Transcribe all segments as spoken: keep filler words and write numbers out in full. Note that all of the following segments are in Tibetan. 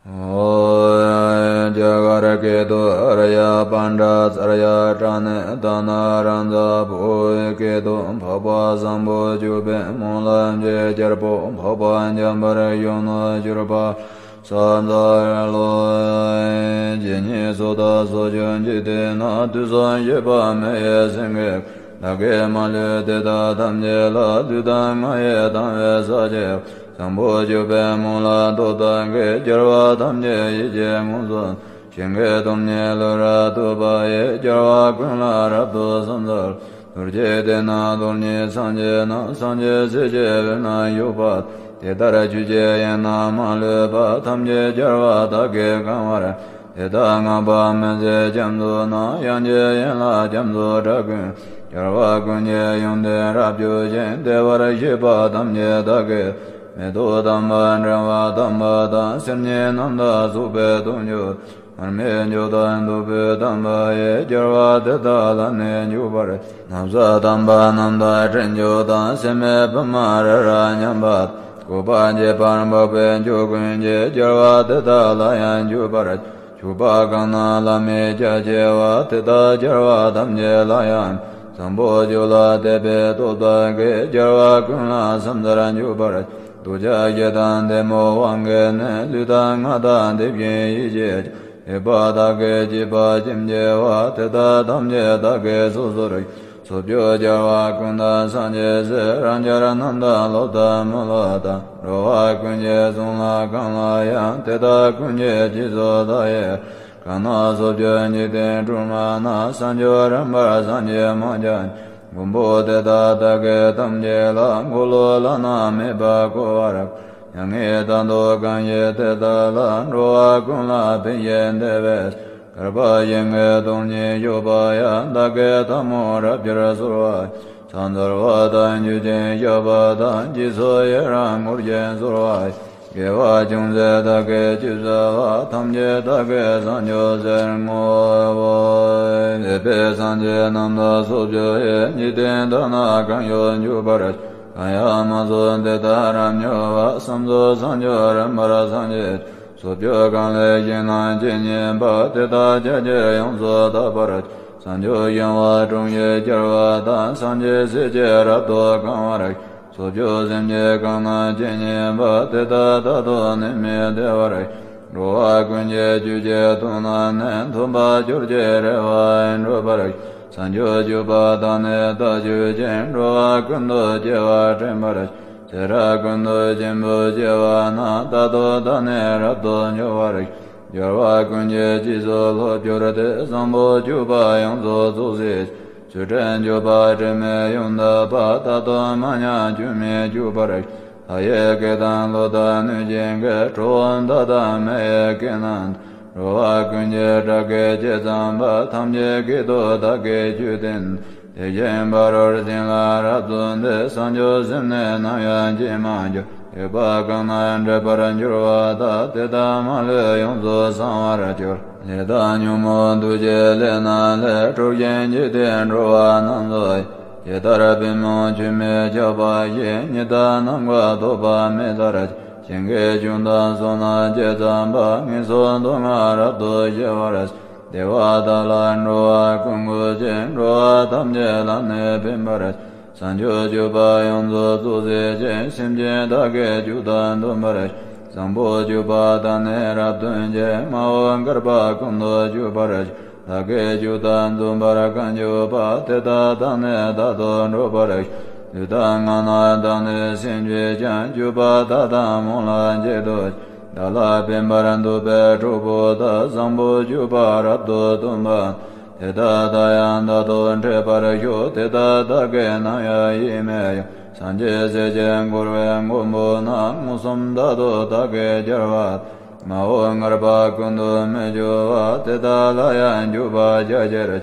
ཨོ། རྒྱ་གར་སྐད་དུ། ཨཱརྱ་པཎྜི་ཏ་ཨཱརྱ་པྲ་ཎི་ད་ན་རཱ་ཛ་བོ་ཝེ་སྐད་དུ། འཕགས་པ་བཟང་པོ་སྤྱོད་པའི་སྨོན་ལམ་གྱི་རྒྱལ་པོ། འཕགས་པ་འཇམ་དཔལ་གཞོན་ནུར་གྱུར་པ། ས་འཛམ་བུ་གླིང་ཇི་སྙེད་སུ་དག་སུ་བྱོན་འཇིག་རྟེན་ན། དུས་གསུམ་གཤེགས་པ་མི་ཡི་སེང་གེ། བདག་གིས་མ་ལུས་དེ་དག་ཐམས་ཅད་ལ། ལུས་དང་ངག་ཡིད་དང་བས་བསགས་ཀྱི། བཟང་པོ་སྤྱོད་པའི་སྨོན་ལམ་སྟོབས་དག་གིས། རྒྱལ་བ་ཐམས་ཅད་ཡིད་ཀྱིས་མངོན་སུམ། ཞིང་གི་སྟོབས་ཉིད་ལུས་རབ་ཐོབ་པ་ཡིས། རྒྱལ་བ་ཀུན་ལ་རབ་ཏུ་ཕྱག་འཚལ་ལོ། རྡོ་རྗེ་གདན་ནི་རྡོར་སྙིང་སངས་རྒྱས་ན། སངས་རྒྱས་སྲས་ཀྱི་དབུས་ན་བཞུགས་པ། དེ་ལྟར་ཆོས་ཀྱི་དབྱིངས་རྣམས་མ་ལུས་པ། ཐམས་ཅད་རྒྱལ་བ་དག་གིས་གང་བར། དེ་དག་བསྔགས་པ་མི་ཟད་རྒྱ་མཚོ་ན། དབྱངས་ཀྱི་ཡན་ལག་རྒྱ་མཚོའི་སྒྲ་ཀུན། རྒྱལ་བ་ཀུན་གྱི་ཡོན་ཏན་རབ་བརྗོད་ཅིང་། བདེ་བར་གཤེགས་པ་ཐམས་ཅད་བདག་གིས། མེ་ཏོག་དམ་པ་དྲི་བ་དམ་པ་དང་། སིལ་སྙན་རྣམས་དང་ཚོགས་པའི་དུང་ཆོས། མར་མེ་མཆོག་དང་བདུག་སྤོས་དམ་པ་ཡིས། རྒྱལ་བ་དེ་དག་ལ་ནི་འཇུག་པར། ན་བཟའ་དམ་པ་རྣམས་དང་སྤྲིན་མཆོག་དང་། སྲེད་མེད་པདྨ་རི་རབ་མཉམ་པ། བཀོད་པ་འཇིགས་པར་འཕགས་པའི་མཆོག་ཀུན་གྱིས། རྒྱལ་བ་དེ་དག་ལ་ཡང་འཇུག་པར། ཞུགས་པ་གང་ན་བླ་མེད་རྒྱ་ཆེ་བ། དེ་དག་རྒྱལ་བ་ཐམས་ཅད་ལ་ཡང་། བཟང་པོ་སྤྱོད་ལ་དད་པའི་སྟོབས་དག་གིས། རྒྱལ་བ་ཀུན་ལ་ཕྱག་འཚལ་འཇུག་པར། འདོད་ཆགས་ཞེ་སྡང་གཏི་མུག་དབང་གིས་ནི། ལུས་དང་ངག་དང་ལྡན་ཞིང་ཡིད་ཀྱིས་ཀྱང་། སྡིག་པ་དག་གིས་བྱས་པ་ཅིས་བྱས་པ། དེ་དག་ཐམས་ཅད་བདག་གིས་སོ་སོར། སོ་བཅོས་རྒྱལ་བ་ཀུན་བདག་སངས་རྒྱས་སྲས། རང་རྒྱལ་རྣམས་དང་སློབ་དང་མི་སློབ་དང་། འགྲོ་བ་ཀུན་གྱི་གསུང་ལ་གང་ལ་ཡང་། དེ་དག་ཀུན་གྱི་རྗེས་སུ་བདག་ཡི། གང་ན་སོ་བཅོས་འཇིག་རྟེན་སྒྲོན་མ་ན། བྱང་ཆུབ་རིམ་པར་སངས་རྒྱས་མ་ཆགས། མགོན་པོ་དེ་དག་བདག་གིས་ཐམས་ཅད་ལ། འཁོར་ལོ་བླ་ན་མེད་པ་བསྐོར་བར། མྱ་ངན་འདའ་ལྟོ་གང་བཞེས་དེ་དག་ལ། འགྲོ་བ་ཀུན་ལ་ཕན་ཞིང་བདེ་བའི། གར་པ་ཞིང་གི་སྟོང་ཉིད་སྤྱོད་པ་ཡང་། བདག་གིས་ཐལ་མོ་རབ་སྦྱར་གསོལ་བ། ཕྱག་འཚལ་བ་དང་མཆོད་ཅིང་བཤགས་པ་དང་། རྗེས་སུ་ཡི་རང་བསྔོ་ཞིང་གསོལ་བ། དགེ་བ་ཅུང་ཟད་བདག་གིས་ཅི་བསགས་པ། ཐམས་ཅད་བདག་གིས་བྱང་ཆུབ་ཕྱིར་བསྔོའོ། འདས་པའི་སངས་རྒྱས་རྣམས་དང་སོ་བཅོ་ཡི། འཇིག་རྟེན་དག་ན་གང་བཞུགས་འཇུག་པར། གང་ཡང་མ་གསུངས་དེ་དག་རབ་སྨྲས་པ། བསམ་རྫོགས་བྱང་ཆུབ་རིམ་པར་སངས་རྒྱས། སོ་བཅོས་གང་ལས་ཞིང་རྣམས་ཇི་སྙེད་པ། དེ་དག་ཕྱོགས་བཅུར་ཡོངས་སུ་དག་པར། བྱང་ཆུབ་ཤིང་དབང་དྲུང་གཤེགས་རྒྱལ་བ་དང་། སངས་རྒྱས་སྲས་ཀྱིས་རབ་ཏུ་གང་བར། སོ་བཅོས་སེམས་ཅན་གང་རྣམས་ཇི་སྙེད་པ། དེ་དག་རྟག་ཏུ་ནད་མེད་བདེ་བར། འགྲོ་བ་ཀུན་གྱི་རྒྱུད་ཀྱི་དོན་རྣམས་ནི། ཐོབ་པར་གྱུར་ཅིག་རེ་བ་ཡིས་འགྲུབ་པར། བྱང་ཆུབ་སྤྱོད་པ་དག་ནི་བདག་སྤྱོད་ཅིང་། འགྲོ་བ་ཀུན་ཏུ་སྐྱེ་བ་དྲན་པར། ཚེ་རབས་ཀུན་ཏུ་སྐྱེས་བུ་སྐྱེ་བ་ན། རྟག་ཏུ་བདག་ནི་རབ་ཏུ་འབྱོར་བར། རྒྱལ་བ་ཀུན་གྱི་རྗེས་སུ་སློབ་གྱུར་ཏེ། བཟང་པོ་སྤྱོད་པ་ཡོངས་སུ་རྫོགས་སྲིད། ཚུལ་ཁྲིམས་སྤྱོད་པ་དྲི་མེད་ཡོངས་དག་པ། རྟག་ཏུ་མ་ཉམས་སྐྱོན་མེད་སྤྱོད་པར། ལྷ་ཡི་སྐད་དང་ཀླུ་དང་གནོད་སྦྱིན་སྐད། གྲུལ་བུམ་དག་དང་མི་ཡི་སྐད་རྣམས་དང་། འགྲོ་བ་ཀུན་གྱི་སྒྲ་སྐད་ཇི་ཙམ་པ། ཐམས་ཅད་སྐད་དུ་བདག་གིས་ཆོས་བསྟན་ཏོ། དེ་བཞིན་ཕ་རོལ་ཕྱིན་ལ་རབ་ཏུ་འདུད། བྱང་ཆུབ་སེམས་ནི་ནམ་ཡང་བརྗེད་མ་གྱུར། སྡིག་པ་གང་རྣམས་སྒྲིབ་པར་འགྱུར་བ་དག། དེ་དག་མ་ལུས་ཡོངས་སུ་བྱང་བར་གྱུར། ལས་དང་ཉོན་མོངས་བདུད་ཀྱི་ལས་རྣམས་ལས། གྲོལ་ཞིང་འཇིག་རྟེན་འགྲོ་བ་རྣམས་སུ། ཇི་ལྟར་པུས་མོ་ཆུ་མིག་ཁྱབ་པ་བཞིན། ཉི་ཟླ་ནམ་མཁའ་ཐོགས་པ་མེད་ལྟར། ཞིང་གི་སྐྱོན་དང་སོ་ནམ་ཇི་ཙམ་པ། ངན་སོང་སྡུག་བསྔལ་རབ་ཏུ་ཞི་བར། བདེ་བ་དག་ལ་འགྲོ་བ་ཀུན་གུས་ཤིང་། འགྲོ་བ་ཐམས་ཅད་ལ་ནི་ཕན་པར། བྱང་ཆུབ་སྤྱོད་པ་ཡོངས་སུ་རྫོགས་བྱེད་ཅིང་། སེམས་ཅན་དག་གི་སྐྱོན་དང་སྡོམ་པར། བཟང་པོ་སྤྱོད་པ་དག་ནི་རབ་སྟོན་ཅིང་། མ་འོངས་བསྐལ་པ་ཀུན་ཏུ་སྤྱོད་པར། བདག་གི་སྐྱོན་དང་སྡོམ་པར་གང་འཇུག་པ། དེ་དག་དང་ནི་རྟག་ཏུ་འགྲོགས་པར། ལུས་དང་ངག་རྣམས་དང་ནི་སེམས་ཀྱིས་ཀྱང་། སྤྱོད་པ་དག་དང་སྨོན་ལམ་བྱེད་དོ། བདག་ལ་ཕན་པར་འདོད་པའི་གྲོགས་པོ་དག། བཟང་པོ་སྤྱོད་པ་རབ་ཏུ་སྟོན་པ། དེ་དག་དང་ཡང་རྟག་ཏུ་འཕྲད་པར་ཤོག། དེ་དག་བདག་གིས་ནམ་ཡང་ཡིད་མི་གཡོ། སངས་རྒྱས་སྲས་ཀྱིས་བསྐོར་བའི་མགོན་པོ་རྣམས། མངོན་སུམ་རྟག་ཏུ་བདག་གིས་རྒྱལ་བ། མ་འོངས་བསྐལ་པ་ཀུན་ཏུ་མི་སྐྱོ་བ། དེ་དག་ལ་ཡང་འཇུག་པར་བྱ་ཕྱིར།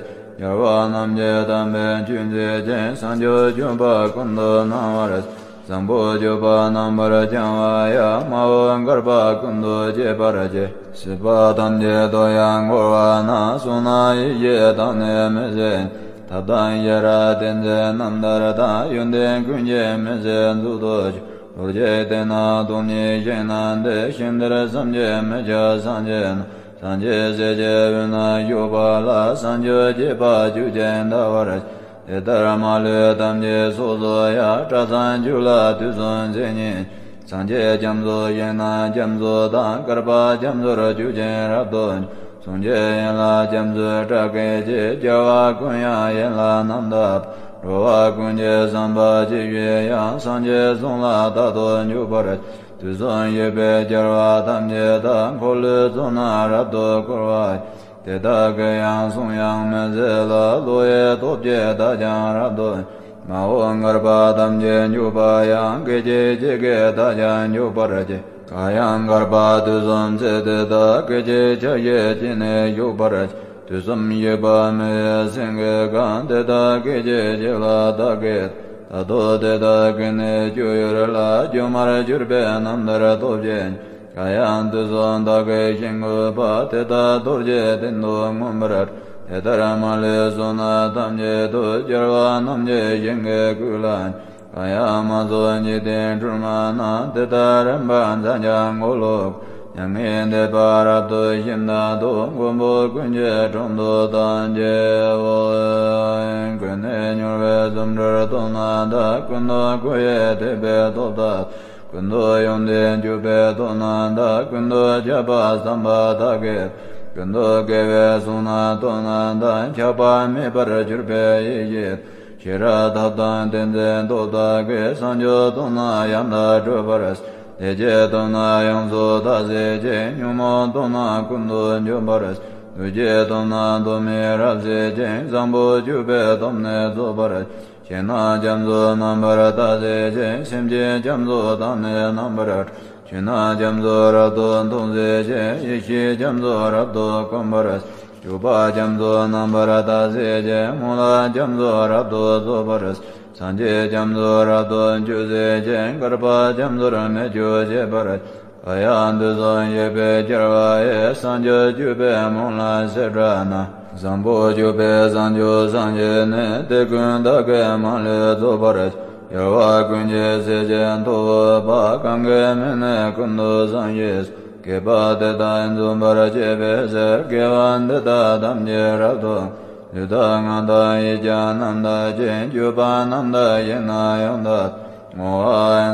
རྒྱལ་བ་རྣམས་ཀྱི་དམ་པའི་ཆོས་མཛད་ཅིང་། བྱང་ཆུབ་སྤྱོད་པ་ཀུན་ཏུ་སྣང་བར། བཟང་པོ་སྤྱོད་པ་རྣམ་པར་སྦྱང་བ་ཡང་། མ་འོངས་བསྐལ་པ་ཀུན་ཏུ་སྤྱད་པར་བགྱི། སྲིད་པ་ཐམས་ཅད་དུ་ཡང་འཁོར་བ་ན། བསོད་ནམས་ཡེ་ཤེས་དག་ནི་མི་ཟད། ཐབས་དང་ཤེས་རབ་ཏིང་འཛིན་རྣམ་ཐར་དང་། ཡོན་ཏན་ཀུན་གྱི་མུན་སེལ་མཛོད་དུ་གྱུར། རྡོ་རྗེ་གདན་ན་སྟོང་ཉིད་ཞིང་རྣམས་ཏེ། ཞིང་དེར་སེམས་ཅན་མི་སྐྱོ་སངས་རྒྱས་རྣམས། སངས་རྒྱས་སྲས་ཀྱི་དབུས་ན་བཞུགས་པ་ལ། སངས་རྒྱས་བསྐྱེད་པ་བཅུ་ཅན་འདའ་བར་བྱེད། དེ་ལྟར་མ་ལུས་ཐམས་ཅད་ཚོགས་སུ་ཡང་། སྐྲ་བསང་བཅུ་ལ་དུས་གསུམ་ཚེ་སྙིང་རྗེ། སངས་རྒྱས་རྒྱ་མཚོ་ཞིང་རྣམས་རྒྱ་མཚོ་དང་། བསྐལ་པ་རྒྱ་མཚོར་བཅུ་ཅན་རབ་ཏུ་འབྱུང་། གསུང་གཅིག་ཡན་ལག་རྒྱ་མཚོའི་སྒྲ་སྐད་ཀྱིས། རྒྱལ་བ་ཀུན་དབྱངས་ཡན་ལག་རྣམ་དག་པ། འགྲོ་བ་ཀུན་གྱི་བསམ་པ་ཇི་བཞིན་དབྱངས། སངས་རྒྱས་གསུང་ལ་རྟག་ཏུ་འཇུག་པར་བྱེད། དུས་གསུམ་བཞུགས་པའི་རྒྱལ་བ་ཐམས་ཅད་དང་། འཁོར་ལོའི་གཙུག་ན་རབ་ཏུ་བསྐོར་བ་ཡི། དེ་དག་གི་ཡང་གསུང་དབྱངས་མི་ཟད་ལ། བློ་ཡི་སྟོབས་ཀྱིས་བདག་ཀྱང་རབ་ཏུ། མ་འོངས་བསྐལ་པ་ཐམས་ཅད་འཇུག་པ་ཡང་། སྐད་ཅིག་གཅིག་གིས་བདག་ཀྱང་འཇུག་པར་བགྱི། གང་ཡང་བསྐལ་པ་དུས་གསུམ་ཚེ་དེ་དག་སྐད་ཅིག་ཆ་ཤས་གཅིག་ནི་བཞུགས་པར་བགྱི། དུས་གསུམ་བཞུགས་པ་མི་ཡི་སེང་གེ་གང་། དེ་དག་སྐད་ཅིག་གཅིག་ལ་བདག་གིས། ད་དུང་དེ་དག་གི་ནི་སྤྱོད་ཡུལ་ལ། སྒྱུ་མར་གྱུར་པའི་རྣམ་ཐར་སྟོབས་ཆེན། གང་ཡང་དུས་གསུམ་བདག་གིས་ཞིང་བཀོད་པ། དེ་དག་རྡོ་རྗེ་གདན་དུ་མངོན་པར། དེ་ལྟར་མ་ལུས་གསུང་རྣམས་ཐམས་ཅད་དུ། རྒྱལ་བ་རྣམས་ཀྱི་ཞིང་གི་བཀོད་ལ། གང་ཡང་མ་ཚོགས་འཇིག་རྟེན་སྒྲོན་མ་རྣམས། དེ་དག་རིམ་པར་འཛག་ཀྱང་འཁོར་ལོ། མྱ་ངན་འདས་པ་རབ་ཏུ་ཞི་མཐའ་དུ། མགོན་པོ་ཀུན་གྱི་དྲུང་དུ་བདག་མཆིའོ། ཀུན་ནས་མྱུར་བའི་རྫུ་འཕྲུལ་སྟོབས་རྣམས་དང་། ཀུན་ཏུ་བསྐོར་ཡང་ཐོད་པའི་སྟོབས་དག་ཀུན་ཏུ་ཡོན་ཏན་གྱུར་པའི་སྟོབས་རྣམས་དང་། ཀུན་ཏུ་ཁྱབ་པ་བསམ་པ་ཐག་གིས། ཀུན་ཏུ་དགེ་བའི་གསུང་རྣམས་སྟོབས་རྣམས་དང་། ཆགས་པ་མེད་པར་གྱུར་པའི་ཡེ་ཤེས། ཤེས་རབ་ཐབས་དང་ཏིང་འཛིན་སྟོབས་དག་གིས། བྱང་ཆུབ་སྟོབས་རྣམས་ཡང་དག་སྒྲུབ་པར་བྱེད། བདེ་གཤེགས་སྟོབས་རྣམས་ཡོངས་སུ་དག་བྱེད་ཅིང་། ཉོན་མོངས་སྟོབས་རྣམས་ཀུན་ཏུ་འཇོམས་པར་བྱེད། འདུ་བྱེད་སྟོབས་རྣམས་སྟོབས་མེད་རབ་བྱེད་ཅིང་། བཟང་པོ་སྤྱོད་པའི་སྟོབས་ནི་རྫོགས་པར་བྱེད། ཞིང་རྣམས་རྒྱ་མཚོ་རྣམ་པར་དག་བྱེད་ཅིང་། སེམས་ཅན་རྒྱ་མཚོ་དག་ནི་རྣམ་པར་སྒྲོལ། ཆོས་རྣམས་རྒྱ་མཚོ་རབ་ཏུ་མཐོང་བྱེད་ཅིང་། ཡེ་ཤེས་རྒྱ་མཚོ་རབ་ཏུ་བསྒོམ་པར་བྱེད། སྤྱོད་པ་རྒྱ་མཚོ་རྣམ་པར་དག་བྱེད་ཅིང་། སྨོན་ལམ་རྒྱ་མཚོ་རབ་ཏུ་རྫོགས་པར་བྱེད། སངས་རྒྱས་རྒྱ་མཚོ་རབ་ཏུ་འཇུག་བྱེད་ཅིང་། བསྐལ་པ་རྒྱ་མཚོར་མི་སྐྱོ་བྱེད་པར་བྱེད། གང་ཡང་དུས་གསུམ་བཞུགས་པའི་རྒྱལ་བ་ཡི། བྱང་ཆུབ་སྤྱོད་པའི་སྨོན་ལམ་བྱེ་བྲག་རྣམས། བཟང་པོ་སྤྱོད་པའི་བྱང་ཆུབ་སངས་རྒྱས་ནི། དེ་ཀུན་བདག་གིས་མ་ལུས་རྫོགས་པར་བྱེད། རྒྱལ་བ་ཀུན་གྱི་སྲས་ཀྱི་ཐུ་བོ་པ། གང་གི་མིང་ནི་ཀུན་ཏུ་བཟང་ཞེས། བསྐལ་པ་དེ་དག་འཇོམས་པར་བྱེད་པའི་ཕྱིར། དགེ་བ་འདི་དག་ཐམས་ཅད་རབ་ཏུ། ལུས་དང་ངག་དང་ཡིད་ཀྱང་རྣམ་དག་ཅིང་། སྤྱོད་པ་རྣམས་དང་ཞིང་རྣམས་ཡང་དག་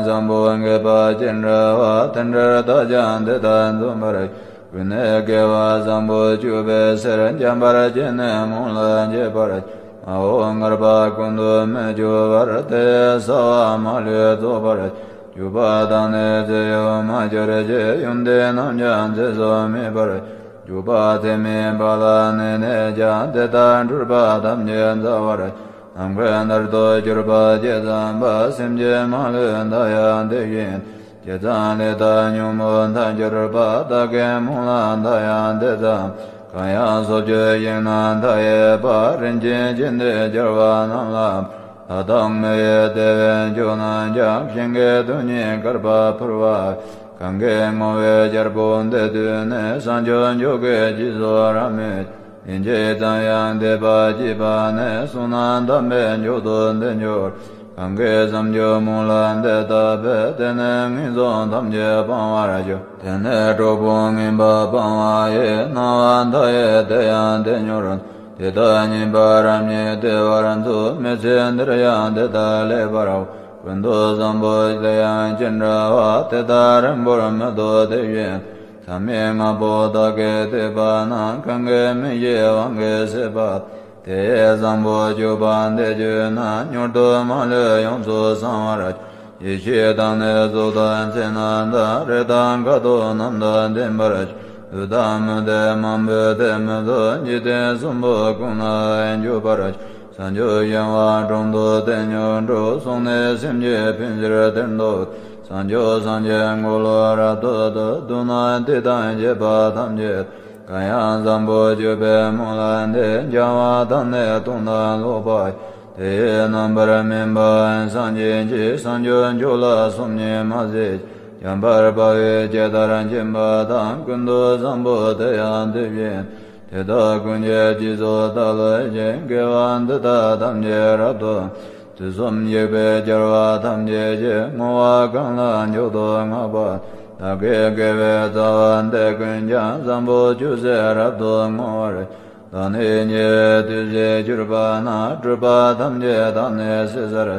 བཟང་པོ་དགེ་བ་ཅི་འདྲ་བ། དེ་འདྲར་བདག་ཀྱང་དེ་དག་འཇོམས་པར་བྱེད། ཀུན་ནས་དགེ་བ་བཟང་པོ་སྤྱོད་པའི་ཕྱིར། འཇམ་དཔལ་གྱིས་ནི་སྨོན་ལམ་བརྒྱབ་པར་བྱེད། མ་འོངས་བསྐལ་པ་ཀུན་ཏུ་མི་སྐྱོ་བར། དེ་ཡི་བྱ་བ་མ་ལུས་རྫོགས་པར་བྱེད། སྤྱོད་པ་དག་ནི་ཚེ་ཡོད་མ་ཆགས་ཤིང་། ཡོན་ཏན་རྣམས་ཀྱང་ཚེ་གཟུགས་མེད་པར་བྱེད། སྤྱོད་པ་ཚད་མེད་པ་ལ་གནས་ནས་ཀྱང་། དེ་དག་འཁྲུལ་པ་ཐམས་ཅད་འཚལ་བར་བྱེད། ནམ་མཁའི་མཐར་ཐུག་གྱུར་པ་ཇི་ཙམ་པ། སེམས་ཅན་མ་ལུས་བདག་ཡང་དེ་བཞིན་ཏེ། དེ་ཙམ་ལས་དག་ཉོན་མོངས་མཐར་གྱུར་པ། བདག་གི་སྨོན་ལམ་བདག་ཡང་དེ་ཙམ། གང་ཡང་སོ་སྐྱེ་ཞིང་རྣམས་མཐའ་ཡས་པ། རིན་ཆེན་ཆེན་ཏེ་རྒྱལ་བ་རྣམས་ལ། ལྷ་དང་མི་ཡི་དེ་བས་མཆོག་རྣམས་ཀྱང་། ཞིང་གི་རྡུལ་སྙེད་བསྐལ་པར་འཕུར་བ། གང་གིས་བསྔོ་བའི་རྒྱལ་པོ་འདི་ཐོས་ནས། བྱང་ཆུབ་མཆོག་གི་རྗེས་སུ་རབ་མོས། ལན་གཅིག་ཙམ་ཡང་དད་པ་བསྐྱེད་པ་ནི། བསོད་ནམས་དམ་པའི་མཆོག་ཏུ་འདི་འགྱུར། གང་གིས་བྱང་ཆུབ་སྨོན་ལམ་འདི་བཏབ་པས། དེ་ནི་ངན་སོང་ཐམས་ཅད་སྤང་བར་འགྱུར། དེ་ནི་གྲོགས་པོ་ངན་པ་སྤང་བ་ཡི། སྣང་བ་མཐའ་ཡས་དེ་ཡང་དེ་འགྱུར། དེ་དག་ཉེས་པ་རབ་ཉིད་བདེ་བར་འཚོ། མི་ཚེ་འདིར་ཡང་དེ་དག་ལེགས་པར་འོང་། ཀུན་ཏུ་བཟང་པོ་དེ་ཡང་ཅི་འདྲ་བ། དེ་དག་རིང་པོར་མི་ཐོགས་དེ་བཞིན། མཚམས་མེད་ལྔ་པོ་དག་གིས་བསྡུས་པ་རྣམས། གང་གིས་མི་ཤེས་དབང་གིས་ཟད་པ། དེ་ཡི་བཟང་པོ་སྤྱོད་པ་འདི་བརྗོད་ན། མྱུར་དུ་མ་ལུས་ཡོངས་སུ་བྱང་བར་འགྱུར། ཡེ་ཤེས་དང་ནི་གཟུགས་དང་མཚན་རྣམས་དང་། རེག་དང་ཁ་དོག་རྣམས་དང་ལྡན་པར་འགྱུར། ལུས་དང་མི་ལྡན་མང་པོས་དེ་མི་ཚོར། འཇིག་རྟེན་གསུམ་པོ་ཀུན་ན་འགྱུར་བར་འགྱུར། བྱང་ཆུབ་ཤིང་དབང་དྲུང་དུ་དེ་ཉིད་འགྲོ། སོང་ནས་སེམས་ཅན་ཕན་ཕྱིར་དེར་འདུག་བྱང་ཆུབ་སངས་རྒྱས་འཁོར་ལོ་རབ་ཏུ་བསྡུ། བསྡུ་ན་དེ་དང་བཅས་པ་ཐམས་ཅད། གང་ཡང་བཟང་པོ་སྤྱོད་པའི་སྨོན་ལམ་འདི། སྦྱང་བ་དང་ནི་མཐོང་དང་ཀློག་པ། དེ་ཡི་རྣམ་པར་སྨིན་པའང་སངས་རྒྱས་ཀྱི། བྱང་ཆུབ་མཆོག་ལ་སོམ་ཉི་མ་བྱེད་ཅིག་བྱམས་པར་དཔའ་བོས་ཇི་ལྟར་མཁྱེན་པ་དང་། ཀུན་ཏུ་བཟང་པོ་དེ་ཡང་དེ་བཞིན་ཏེ། དེ་དག་ཀུན་གྱི་རྗེས་སུ་བདག་སློབ་ཅིང་། དགེ་བ་འདི་དག་ཐམས་ཅད་རབ་ཏུ། དུས་གསུམ་གཤེགས་པའི་རྒྱལ་བ་ཐམས་ཅད་ཀྱི། བསྔོ་བ་གང་ལ་མཆོག་ཏུ་བསྔགས་པ། བདག་གི་དགེ་བའི་རྩ་བ་འདི་ཀུན་ཀྱང་། བཟང་པོ་སྤྱོད་ཕྱིར་རབ་ཏུ་བསྔོ་བར། བདག་ནི་ཉེ་བའི་དུས་སུ་གྱུར་པ་ན། སྒྲིབ་པ་ཐམས་ཅད་དག་ནི་སེལ་ཚར།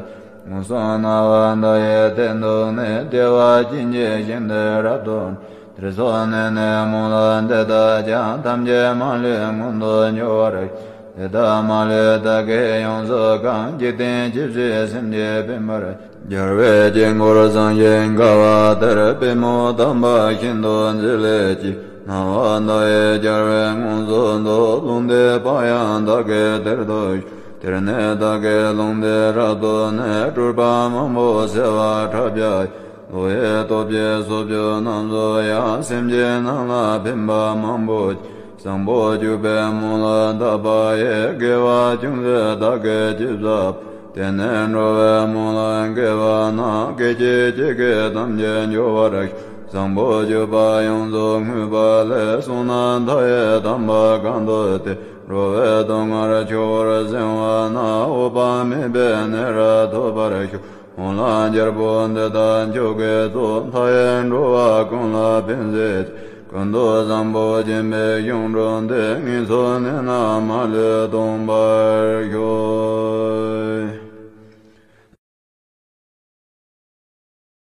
མངོན་སུམ་སྣང་བ་མཐའ་ཡས་སྟེང་དུ་ནི། བདེ་བ་ཅན་གྱི་ཞིང་དུ་རབ་ཏུ། དེར་སོང་ནས་ནི་སྨོན་ལམ་འདི་དག་ཀྱང་། ཐམས་ཅད་མ་ལུས་མངོན་དུ་འགྱུར་བར་ཤོག། དེ་དག་མ་ལུས་བདག་གིས་ཡོངས་སུ་བཀང་། འཇིག་རྟེན་ཇི་སྲིད་སེམས་ཅན་ཕན་པར། རྒྱལ་བའི་དཀྱིལ་འཁོར་བཟང་ཞིང་དགའ་བ་དེར། པུས་མོ་དམ་པ་ཤིན་ཏུ་མཛེས་ལེགས་ཀྱིས། སྣང་བ་མཐའ་ཡས་རྒྱལ་བས་མངོན་སུམ་དུ། ལུང་བསྟན་པ་ཡང་བདག་གིས་དེར་ཐོབ་ཤོག། དེར་ནི་བདག་གིས་ལུང་བསྟན་རབ་ཏུ་ནི། སྤྲུལ་པ་མང་པོ་གསལ་བར་འཁྲབ་བྱ་ཡི། བློ་ཡི་སྟོབས་ཀྱིས་སོ་བཅུ་རྣམས་སུ་ཡང་། སེམས་ཅན་རྣམས་ལ་ཕན་པ་མང་པོ་བྱེད། བཟང་པོ་སྤྱོད་པའི་སྨོན་ལམ་བཏབ་པ་ཡིས། དགེ་བ་ཅུང་ཟད་བདག་གིས་ཅི་བསགས་པ། དེ་ནི་འགྲོ་བའི་སྨོན་ལམ་དགེ་བ་རྣམས། སྐད་ཅིག་གཅིག་གིས་ཐམས་ཅད་འབྱུང་བར་ཤོག། བཟང་པོ་སྤྱོད་པ་ཡོངས་སུ་བསྔོས་པ་ལས། བསོད་ནམས་མཐའ་ཡས་དམ་པ་གང་ཐོབ་སྟེ། འགྲོ་བའི་སྡུག་བསྔལ་ཆུ་བུར་བྱང་བ་ན། འོད་དཔག་མེད་པའི་གནས་རབ་ཐོབ་པར་ཤོག། སྨོན་ལམ་རྒྱལ་པོ་འདི་དག་མཆོག་གི་གཙོ། མཐའ་ཡས་འགྲོ་བ་ཀུན་ལ་ཕན་མཛད་ཅིང་། ཀུན་ཏུ་བཟང་པོ་སྦྱིན་པའི་གཞུང་གྲུབ་སྟེ། ངན་སོང་གནས་རྣམས་མ་ལུས་སྟོངས་པར་ཤོག།